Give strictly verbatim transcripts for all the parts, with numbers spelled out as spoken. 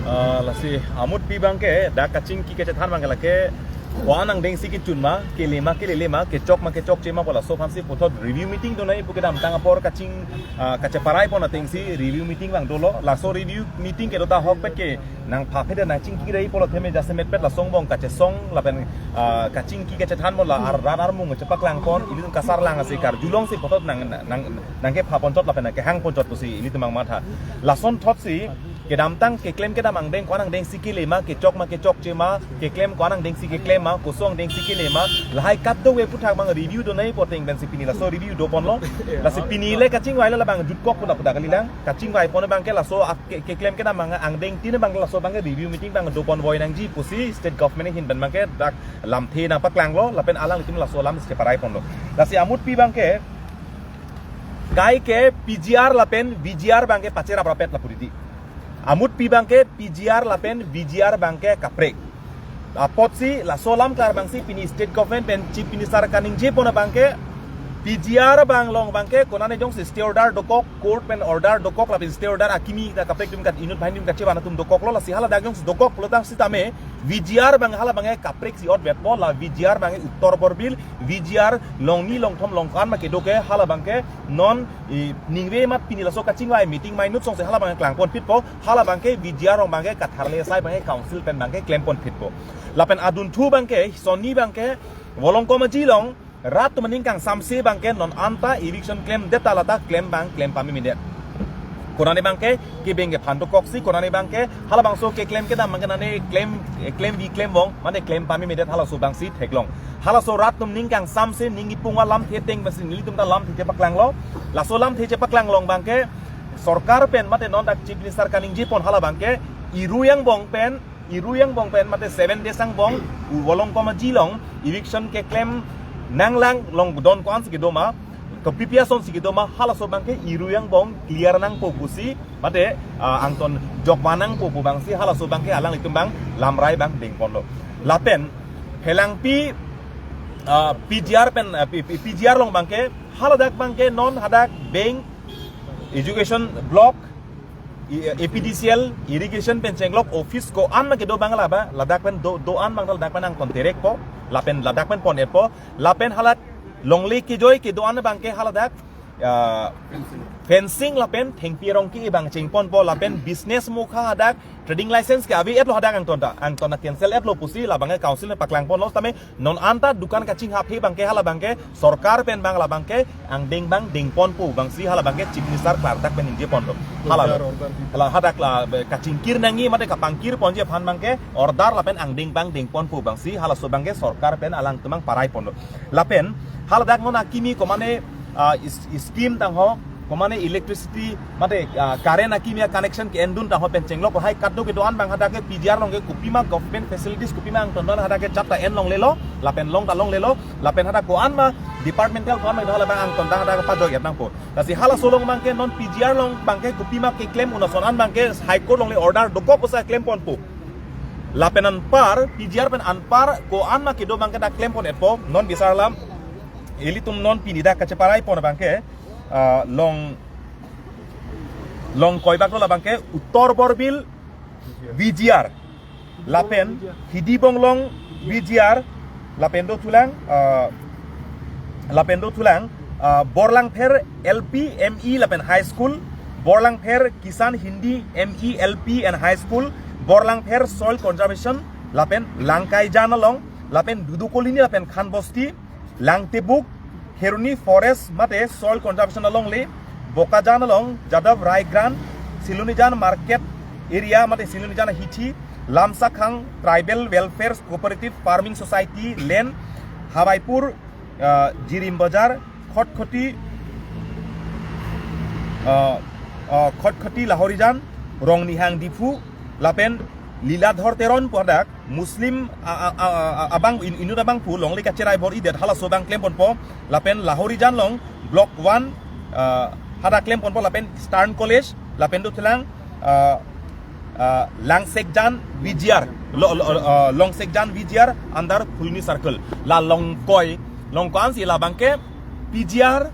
Ah, lasi amutpi abangke dak kachingki kachethan abangke lake ko-an angdengsi kechun ma, kele ma, kelele ma, kechok ma, kechokche ma, pu laso aphansi puthot review meeting donai pu kedamtang apor kaching, ah, kacheparai pon atengsi review meeting abang dolo. Laso review meeting kedo ta ahokpet ke nangpha phet nangchingki rai pulo athema jasemetpet laso angbong kachesong lapen, ah, kachingki kachethan mo la ar ran armung chepaklang pon, ilitum kasarlang asi karjulongsi puthot nang, nang, nangkepha ponchot lapen nangkehang ponchot pusi ilitum abang matha. Lasonthotsi kedamtang keklem kedam angdeng ko-an angdengsi kele ma, kechok ma, kechokche ma, keklem ko-an angdengsi keklem ma, koson angdengsi kele ma, lahai kadokave aputhak abang review donai pu ateng pensi pini laso review doponlo. Lasi pini le kachingvai le labang jutkok pu lapu dak kalilang. Kachingvai pon abangke laso ak-, ke-, keklem kedam abang angdengtin abang laso abangke review meeting abang doponvoi nangji pusi state government ahin pen abangke dak lamthe nangpaklanglo lapen alanglitum laso alam si cheparai ponlo. Lasi amutpi abangke kaike P G R lapen V G R abangke pacheraprapet lapu didi. Amutpi abangke P G R lapen V G R abangke kaprek. Apotsi laso alam klar abangsi pini state government pen chief minister kaningje pon abangke P G R abang along abangke konane jongsi stay order dokok, court pen order dokok lapen stay order akimi ta kaprek atum kat inut banghini atum kachevan atum dokoklo, lasi haladak jongsi dokok pulo tang sitame V G R abang hala abangke kaprek si otvetpo, la V G R abangke Uttor Borbil, V G R longni longthom longkan ma kedo ke hala abangke non i ningve mat pini laso kachingvai meeting mai nut songsi hala abangke klangpon phitpo, hala abangke V G R along abangke katharle asai abangke council pen abangke klempon phitpo. Lapen adunthu abangke, sonni abangke, Volongkom Aji along rat atum aning kangsamse abangke non anta eviction klemdet ta lata klem abang klem pamemedet. Konane abangke kebeng kephan dokoksi, konane abangke halabangso keklem kedam abangke nane klem, eh, klemvi klembong, mane klem pamemedet halaso abangsi theklong. Halaso rat atum ning kangsamse ning ipung alamthe ateng pensi nelitum ta lamthe chepaklanglo. Laso lamthe chepaklang along abangke sorkar pen mate non dak chief minister kaningje pon hala abangke Iru angbong pen, Iru angbong pen mate seven days angbong u Volongkom Aji along eviction keklem nanglang along don ko-ansi kedo ma, kopi pi asonsi kedo ma, halaso abangke Iru angbong clear nangpo pusi mate, ah, angton jokva nangpo pu abangsi halaso abangke alanglitum abang lamrai abang dengponlo. Lapen Phelangpi, ah, P G R pen, ah, P-, P-, P G R along abangke haladak abangke non hadak bank, education block, i-, A P D C L, irrigation pen chenglok office ko-an ma kedo abang laba, ladak pen do, do-an abang ladak pen angton terekpo, lapen ladak pen pon-etpo, lapen hala longle kejoi kedo-an abangke haladak, ah, fencing lapen thengpi arong ke abang chengponpo, lapen business mukha hadak trading license ke ave-etlo hadak angton ta, angton ta cancel-etlo pusi labangke council ne paklangponlo tame non anta dukan kachinghaphe abangke hala abangke sorkar pen abang labangke angdeng abang dengponpo abangsi hala abangke chief minister klardak pen ningjeponlo. Hala, order, order di. Hala hadak la, be, kachingkir nangji mate kapangkir ponji aphan abangke order lapen angdeng abang dengponpo abangsi halaso abangke sorkar pen alangtum abang paraiponlo. Lapen haladak non akimi komane, ah, is-, scheme tangho, komane electricity mate, ah, current akimi connection ke-endun tangho pen chenglok lahai kadokave do-an abang hadak ke P G R along ke kopima government facilities kopima angton do-an hadak ke jat ta en longlelo, lapen long ta longlelo, lapen hadak ko-an ma departmental ko-an ma hala abang angton ta hadak padoi-et nangpo. Lasi halaso along abangke non P G R along abangke kopima keklem un ason an abangke High Court along le order dokok pusi klemponpo. Lapen anpar, P G R pen anpar ko-an ma kedo abangke dak klempon-etpo, non bisar alam ilitum non pini dak kacheparai pon abangke, ah, long, long koibak lo labangke Uttor Borbil V G R, lapen Hidibonglong V G R, lapen dothulang, ah, lapen dothulang, ah, Borlangpher L P M E lapen High School, Borlangpher Kisan Hindi M E L P and High School, Borlangpher Soil Conservation, lapen Langkaijan along, lapen Dudu Colony lapen Khan Bosti, Langtebuk, Kheroni Forest mate Soil Conservation alongle, Bokajan along, Jadav Rai Grant, Silonijan Market Area mate Silonijan Hithi, Lamsakhang Tribal Welfare Cooperative Farming Society Land, Hawaipur, ah, Jirim Bazar, Khatkhati, ah, ah, Khatkhati Lahorijan, Rongnihang Diphu, lapen Liladhor Teron pu hadak Muslim a-, a-, a-, a-, abang in-, inut abangphu longle kacherai bor-idet halaso abang klemponpo, lapen Lahorijan along Block one, ah, hadak klemponpo, lapen Eastern College, lapen dothulang, ah, ah, Langsekjan V G R, lo, lo, ah, Langsekjan V G R under Phuloni Circle. La long koi, long ko-ansi labangke P G R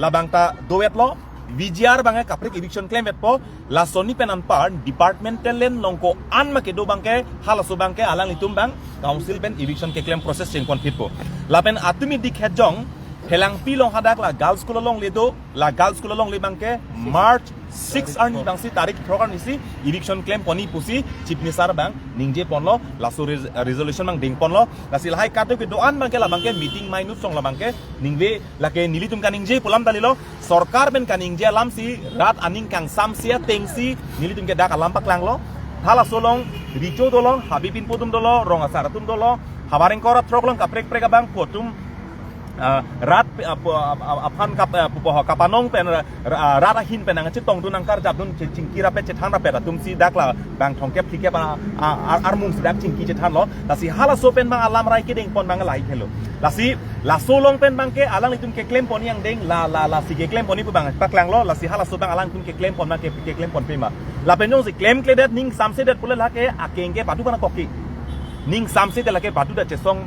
labang ta do-etlo, V G R abangke kaprek eviction klemvekpo, lasonsi pen anpar departmental land along ko-an ma kedo abangke, halaso abangke alanglitum abang council pen eviction keklem process chengpon phitpo. Lapen atum idik het jong, Phelangpi along hadak la girls school alongle do, la girls school alongle abangke March six arni abangsi, tarik throk arnisi eviction klemponji pusi Chief Minister abang ningjeponlo, laso res-, resolution abang dengponlo. Lasi lahai kadokave do-an abangke, la abangke meeting minutes along la abangke ningve, lake nelitum kaningje pu alam kalilo, sorkar pen kaningje alamsi, rat aning kangsamse atengsi nelitum ke dak alam paklanglo. Halaso along Recho dolo, Habe Pinpo atum dolo, rong asar atum dolo, havar ingkoi ra throk along kaprek kaprek abang pu atum, ah, rat pe-, ah, pu-, ah, ah, aphan kap-, ah, pupo ho kapanong pen ra-, ra-, ah, rat ahin pen nangchetongdun, nangkarjapdun, che-, chingki rapet, chethan rapet atumsi dak la bang thomkep phlikep a-, a-, a-, armung si dak chingki chethanlo. Lasi halaso pen abang alam rai kedengpon abang lahai helo. Lasi laso along pen abangke alanglitum keklemponji angdeng, la, la, lasi keklemponji pu abang paklanglo. Lasi halaso abang alanglitum keklempon ma, ke-, keklemponpe ma. Lapen jongsi klemkledet, ning samsedet pule lake akeng ke badu bana koki. Ning samsedet lake badu ta chesong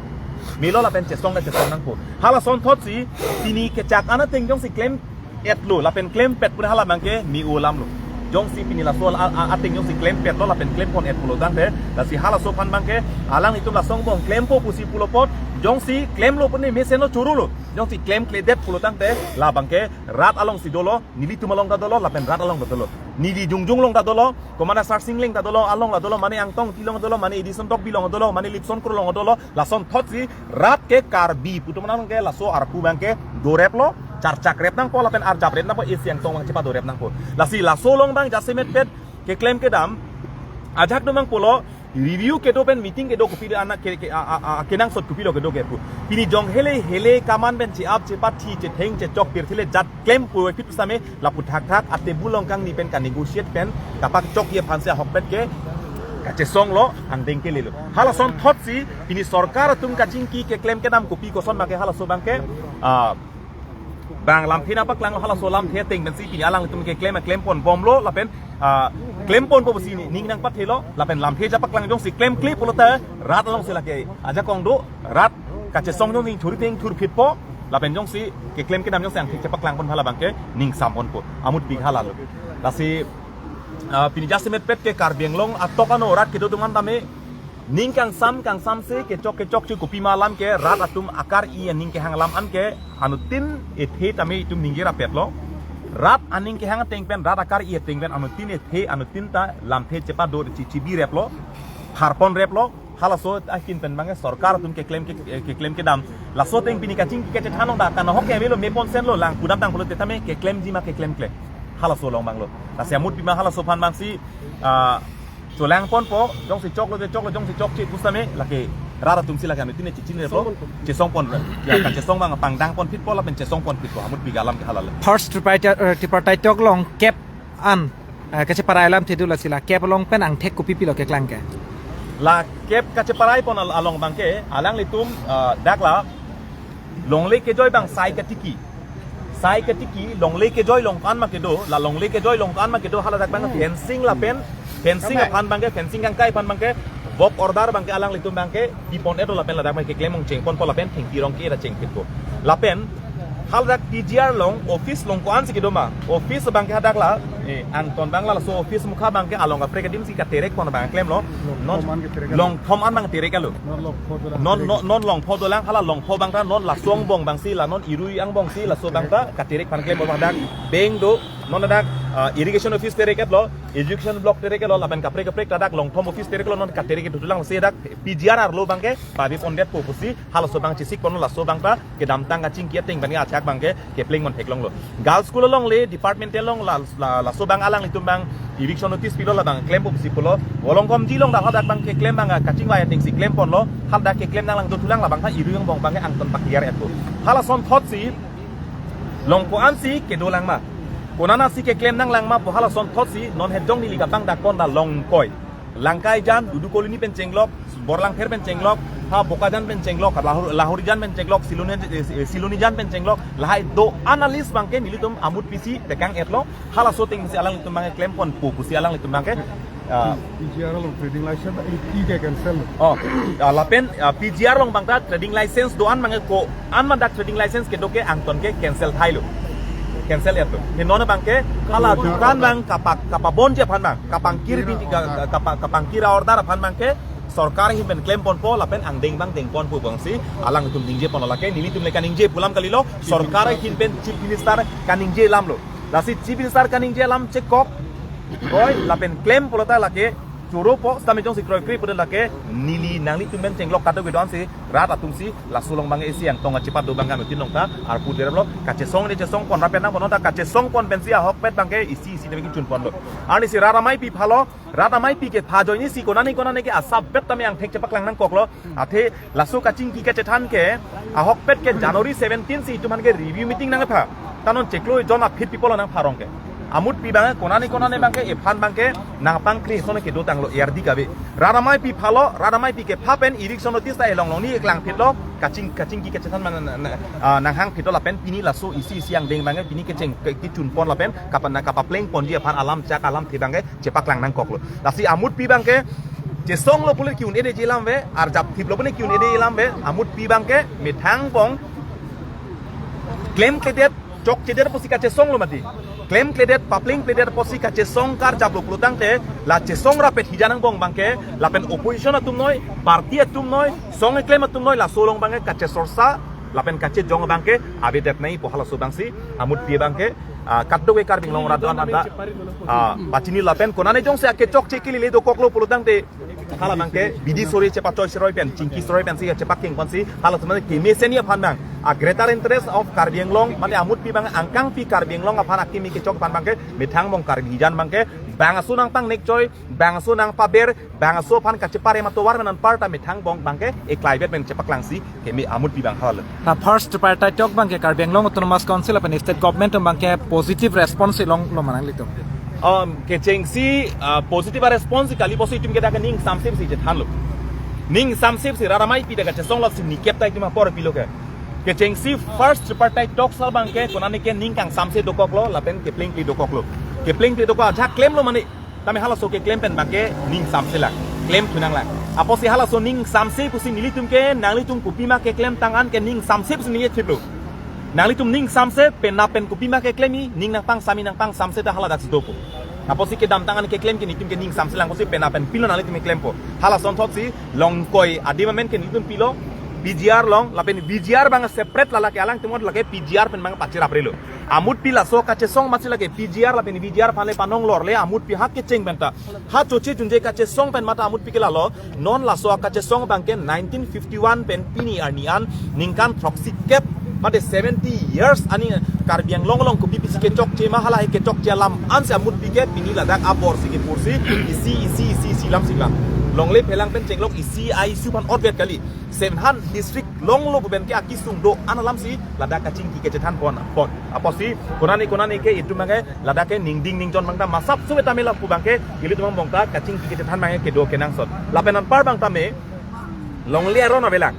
melo lapen chesong ta chesong nangpo. Halason thotsi pini kechak an ateng jongsi klem-etlo lapen klempet pule hala abangke me-o alamlo. Jongsi pini laso a-, a-, ateng jongsi klempetlo lapen klempon-et pulo tangte, lasi halaso aphan abangke alanglitum laso angbong klempo pusi pulo apot, jongsi klemlo pune mesenlo, chorolo. Jongsi klemkledet pulo tangte, la abangke rat alongsi dolo, nelitum along ta dolo, lapen rat along ta dolo. Neli jongjong along ta dolo, Commander Sarsing Engleng ta dolo, along la dolo, mane Angtong Engti along dolo, mane Edison Tokbi along dolo, mane Lipson Kro along dolo, lason thotsi rat ke Karbi pu atum along ke laso arpu abangke doreplo, charchakrep nangpo lapen arjaprep nangpo, isi angtong abang chepadorep nangpo. Lasi laso along abang jasemetpet keklem kedam ajak do abang pulo, review kedo pen meeting kedo kopi do anak ke, ke, a, a, a, kenangsot kopi do kedo ke pu. Pini jong hele hele kaman pen che-ap chepathi chetheng chechok pirthe le jat klem pu ephit pusitame lapu thakthak atebul along kangni pen kanegotiate pen kapakchokji aphansi ahokpet ke kachesonglo, angdeng kelelo. Halason thotsi pini sorkar atum kachingki keklem kedam kopi koson ma ke halaso abangke, ah, bang lamthe nangpaklanglo, halaso lamthe ateng pensi pini alanglitum keklem, klemponbomlo lapen, ah, klemponpo pusi ning nangpathelo lapen lamthe chepaklang, jongsi klemkle pulote rat alongsi lake ajakong do, rat kachesong jongsi thur ateng thurphitpo, lapen jongsi keklem kedam jongsi angthek chepaklangpon hala abangke ning samponpo, amutpi halalo. Lasi, ah, pini jasemetpet ke Karbi Anglong atok ano rat kedo atum an tame ning kangsam kangsamse, kechok kechokche kopi ma alam ke rat atum akar-i aning kehang alam anke anuttin ethe tame itum ningje rapetlo. Rat aning kehang ateng pen, rat akar-i ateng pen anuttin ethe, anuttin ta lamthe chepado chi-, chibireplo, pharponreplo. Halaso ahin pen abangke sorkar atum keklem ke, keklem kedam. Laso ateng pini kachingki kachethan along dak kanahok ke avelo, meponsenlo, lang kudam tang pulote tame keklemji ma keklemkle. Halaso along abanglo. Lasi amutpi ma halaso aphan abangsi, ah, cholangponpo, jongsi choklo te choklo, jongsi chokche pusitame lake rat atumsi lake anuttin chechinreplo, chesongpon. Ya, kachesong abang pangdangponphitpo lapen chesongponphitpo, amutpi alam ke halalo. First tripartite, eh, tripartite talk along kep an, eh, kacheparai alamthe do, lasi la kep along pen angthek kopi pilo keklang ke? La kep kacheparaipon al-, along abangke alanglitum, eh, dak la longle kejoi abang sai katiki. Sai katiki, longle kejoi along ko-an ma kedo, la longle kejoi along ko-an ma kedo, haladak abang fencing lapen, fencing aphan abangke, fencing kangkai aphan abangke, work order abangke alanglitum abangke pipon-etlo lapen ladak abangke keklem ong chengponpo lapen thengpi rong ke-era chengphitpo. Lapen haladak P G R along, office along ko-ansi kedo ma, office abangke hadak la, eh, angton abang la laso office mukha abangke along kaprek adim si katerekpon abang klemlo. Non longthom an katerek, longthom an abang tereklo. Non longpho dolang. Non, non, non longpho dolang, hala longpho abang ta non laso angbong abangsi, la non irui angbongsi laso abang ta katerek aphan klempo, hadak bank do, non hadak, ah, irrigation office terek-etlo, education block terek-etlo, lapen kaprek kaprek ta dak longthom office tereklo, non katerek-et dolang, lasi dak P G R arlo abangke pavepondetpo pusi halaso abang chesikponlo, laso abang ta kedamtang kachingki ateng abangke ajahak abangke keplengpon theklonglo. Girls school alongle, departmental along la, la, laso abang alanglitum abang eviction notice pilo, la abang klempo pusi pulo. Volongkomji along dak hadak abang keklem abang kachingvai atengsi klemponlo, hadak keklem nanglang dothulang, la abang ta irui angbong abangke angton pakliar-etpo. Halason thotsi along ko-ansi kedolang ma, konatsi keklem nanglang ma pu halason thotsi non het jong neli kapangdakpon la Longkoi, Langkaijan, Dudu Colony pen chenglok, Borlangpher pen chenglok, ha Bokajan pen chenglok, Lahori, Lahorijan pen chenglok, Siloni, eh, Silonijan pen chenglok, lahai do-an a-list abangke nelitum amutpisi tekang-etlo, halaso atengsi alanglitum abangke klemponpo pusi alanglitum abangke, ah, P G R along trading license i, i ke cancel. Oh, ah, lapen, ah, P G R along abang ta trading license do-an abangke ko-an ma dak trading license kedo ke angton ke cancel thailo. cancel ya tu. Di non abangke hala dukan abang kapak kapabonji aphan abang, kapangkir binti ka- kapa- kapangkir a-order aphan abangke sorkar ahin pen klem ponpo lapen angdeng abang deng ponpo abangsi alangtum ningje pon lake, nelitum le kaningje pu alam kalilo, sorkar ahin pen Chief Minister kaningje alam lo. Lasi Chief Minister kaningje alam chekok, oi, lapen klem pulote lake choro po, sitame jongsi kroikre pulote lake neli nanglitum pen chenglok kado kedo-ansi rat atumsi laso along abang isi angtong achipat do abang kami tin nong ta arpu derlo, kachesong ne chesong pon rapet nang pon ta kachesong pon pensi ahokpet abangke isi isi tame kechun ponlo. Arnisi rat ameipi phalo, rat ameipi kepha ajoinesi konane konane ke asap bet tame angthek chepaklang nangkoklo. Athe laso kachingki kachethan ke ahokpet ke January seventeen si itum aphan ke review meeting nangpha. Ta non chiklo jon aphi people nangpharong ke. Amutpi abang konane konane abangke ephan abangke nangpangkri ason kedotanglo, erdi kave. Rat ameipi phalo, rat ameipi kepha pen eviction notice ta elong longni eklang phitlo, kaching kachingki kachethan man na- na- ah, nanghang phitlo lapen pini laso isi isi angdeng abangke pini kecheng ke- kechun pon lapen kapan na kapapleng ponji aphan alam chak alamthe abangke chepaklang nangkoklo. Lasi amutpi abangke chesonglo pule ki-un-edeji alam ave, arjap thiplo pule ki-un-edeji alam ave, amutpi abangke methang angbong klemkledet, chokchedet apotsi kachesonglo mati. Klemkledet, paplengkledet apotsi kachesong karjaplo pulotangte la chesong rapet hijan angbong abangke lapen opposition atum noi, party atum noi, song keklem atum noi, laso along abangke kachesorsa lapen kachejong abangke avedet nangji pu halaso abangsi amutpi abangke, ah, kadokave Karbi Anglong arat do-an anta, ah, pachini lapen konane jongsi akechokche kelele dokoklo pulotangte hala abangke bidi sore chepachoi seroi pen, chingki seroi pensi chepakeng ponsi hala atum kemesen aphan abang, a greater interest of Karbi Anglong, mane amutpi abang angkangpi Karbi Anglong aphan akimi kechok aphan abangke methang angbong Karbi hijan abangke bangso nangpangnekchoi, bangso nangpaber, bangso aphan kacheparem atovar pen anparta methang angbong abangke eklaivet pen chepaklangsi keme amutpi abang hal. Na first tripartite talk abangke Karbi Anglong Autonomous Council lapen state government atum abangke positive response longlo ma nanglitum? Um, kechengsi, ah, positive response kali apotsi itum ke dak ning samsip si chethanlo. Ning samsip si rat ameipi dak kachesonglo si nikep ta itum apor pilo ke. Kechengsi first tripartite talks abangke konane ke ning kangsamse dokoklo lapen keplengkle dokoklo. Keplengkle dokok ajak klemlo mane. Tame halaso keklem pen abangke ning samselang, klem thunanglang. Apotsi halaso ning samse pusi nelitum ke, nanglitum kopima keklemtang an ke ning samse pusi neli thiplo. Nanglitum ning samse penap pen kopima keklemji, ning nangpangsami nangpangsamse ta haladak si dopo. Apotsi kedamtang an keklem ke nelitum ke ning samselang pusi penap pen pilo nanglitum keklempo. Halason thotsi Longkoi adim amen ke nelitum pilo, P G R along, lapen P G R abang separate lake alangtum lake P G R pen abang pachiraprelo. Amutpi laso kachesong masi lake P G R lapen P G R aphan le panong lorle amutpi ha kecheng penta. Ha choche junje kachesong pen mata amutpi ke lalo, non laso kachesong abangke nineteen fifty-one pen pini arni an ningkan throksi kep, mate seventy years ani Karbi Anglong along kopi pisi kechokche ma hala he kechokche alam ansi amutpi ke pini ladak abor si kepursi isi isi isi isi lam si lam. Longle phelang pen chenglok isi a issue aphan otvet kali. Seven district longlo pu pen ke akesung do-an alamsi ladak kachingki kachethan pon pon. Apotsi konane konane ke itum abangke ladak ke ningding ningjon abang ta masap suwe tamela pu abangke ilitum angbong ta kachingki kachethan abangke kedo kenangsot. Lapen anpar abang tame longle aron avelang.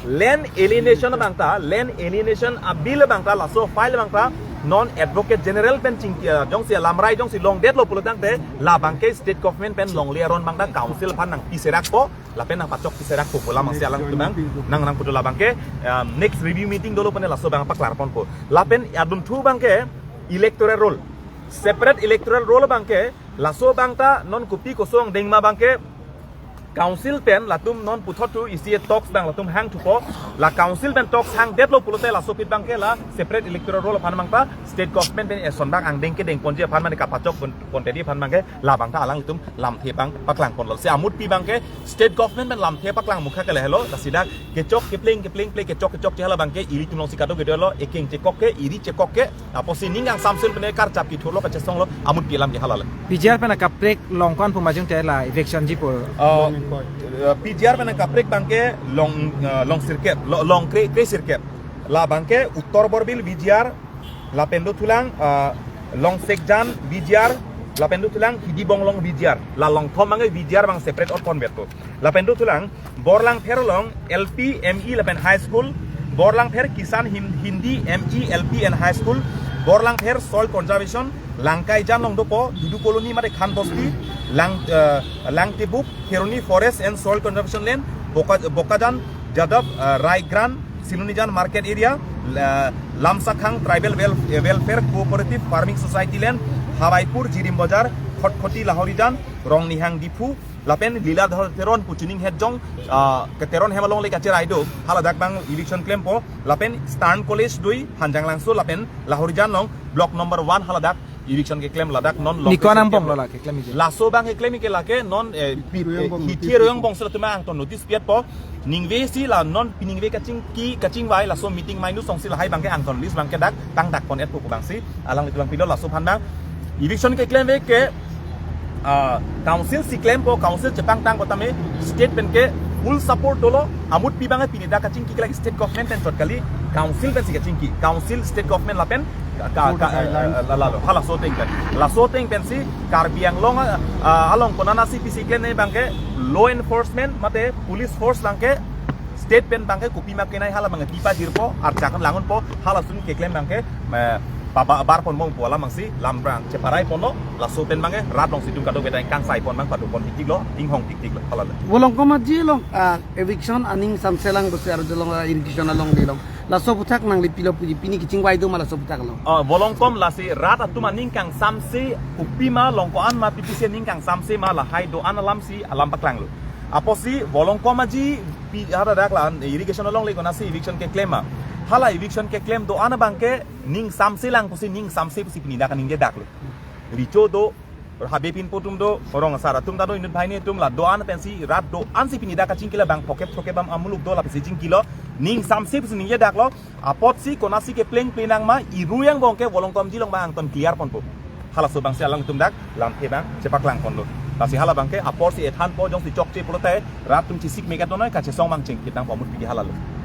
Land alienation abang ta, land alienation a bill abang ta, laso file abang ta non Advocate General pen chingki, ah, jongsi alamrai jongsi longdetlo pulotangte la abangke state government pen longle aron abang ta council aphan nangpiserakpo, lapen nangpachokpiserakpo pu alam si alangtum abang nang nangputu la abangke, ah, next review meeting dolo pen laso abang paklar ponpo. Lapen adunthu abangke electoral roll, separate electoral roll abangke laso abang ta non kopi koson dengma abangke council pen latum non puthot thu isi talks abang latum hang thupo, la council pen talks hangdetlo pulote laso aphi abangke la separate electoral roll aphan abang ta state government pen eson abang angdeng kedeng ponji aphan mane kapachok pon- pontedi aphan abangke la abang ta alangtum lamthe abang paklang ponlo. Si amutpi abangke state government pen lamthe paklang mukha ke lahelo, lasi dak kechok kepleng kepleng ple kechok kechokche hala abangke ilitum alongsi kadokave dolo, ekeng chekok ke, eri chekok ke, apotsi ning kangsamse pen karjap kithurlo kachesonglo, amutpi alam ke hala le. P G R pen akaprek long ko-an pu ma jongte la eviction ji pu? Uh, uh, P G R pen akaprek abangke long, uh, long sirkep, lo- long kre kre sirkep. La abangke Uttor Borbil P G R, lapen dothulang, uh, Longsekjan P G R, lapen dothulang Hidibonglong P G R. La longthom abangke P G R abang separate ot ponvetpo. Lapen dothulang Borlangpher along L P, M E lapen High School, Borlangpher Kisan Hin- Hindi M E, L P and High School, Borlangpher Soil Conservation, Langkaijan along dopo, Dudu Colony mate Khan Bosti, Lang, eh, Langtibuk, Kheroni Forest and Soil Conservation Land, Boka- Bokajan, Jadav, eh, Raigrand, Silonijan Market Area, la-, Lamsakhang Tribal Wel-, Welfare Cooperative Farming Society land, Hawaipur, Jirim Bazar, Khatkhati Lahorijan, Rongnihang Diphu, lapen Liladhar Teron pu chuning het jong, ah, ke Teron hem along le kacherai do, haladak abang eviction klempo, lapen Stern College dui, Hanjanglangso, lapen Lahorijan along, block number one haladak, eviction keklem ladak non Nikon location ampong keklem. Lo la keklem ike. Laso abang keklem ike lake non, eh, Hithi pi-, Royong eh, bong Hithi notice Royong pi-, bong sila tuma angton notice piat po. Ningve si la non piningve kachingki kachingvai laso meeting minus song si lahai abangke angton list abangke dak tangdak pon et po abang si alanglitum abang pilo laso aphan abang. Eviction keklem ave ke, ah, council si klempo, council chepangtangpo tame state pen ke full support dolo, amutpi abang pini dak kachingki lagi state government pen chot kali, council pen si kachingki, council state government lapen ka, ka, Board ka, of Guidelines. Eh, la, la, lo, halaso ateng pen. Laso ateng pen si Karbi Anglong, ah, along konat si pisi klemne abangke law enforcement mate police force abangke state pen abangke kopima kenai hala abangke pipa jirpo, arjakan langunpo, halason keklem abangke, eh, paba bar pon bom pu alam abang si lam abang cheparai ponlo, laso pen abangke rat along si atum kadokave ta kangsai pon abang pado pon tiktiklo, inghong tiktiklo, hala le. Volongkom Aji along, ah, eviction aning samselang bose arjulong, ah, irrigation along dilong. Laso aphuthak nangli pilo puji pini kachingvai do ma laso aphuthak lo. Oh, Volongkom lasi rat atum aning kangsamse kopima long ko-an ma T P C aning kangsamse ma lahai do-an alam si alam paklanglo. Apotsi Volongkom Aji pi haladak la irrigation along le konat si eviction keklem ma. Hala eviction keklem do-an abangke ning samselang pusi ning samse pusi pini dak ningjedaklo. Recho do, habe pinpo atum do, rong asar atum ta do, inut banghini atum la do-an pensi, rat do-an si pini dak kachingki la abang pocket pocket abang amuluk do la pensi chingkilo, ning samse pusi ningjedaklo, apotsi konat si kepleng pleng nang ma, irui angbong ke Volongkom Aji along abang angton clear ponpo. Halaso abang si alangtum dak, lamthe abang, chepaklang ponlo. Lasi hala abangke, apor si ethan po jongsi chokche pulote, rat atum chesik megat do noi, kachesong abang chingkit nangpo amutpi ke hala lo.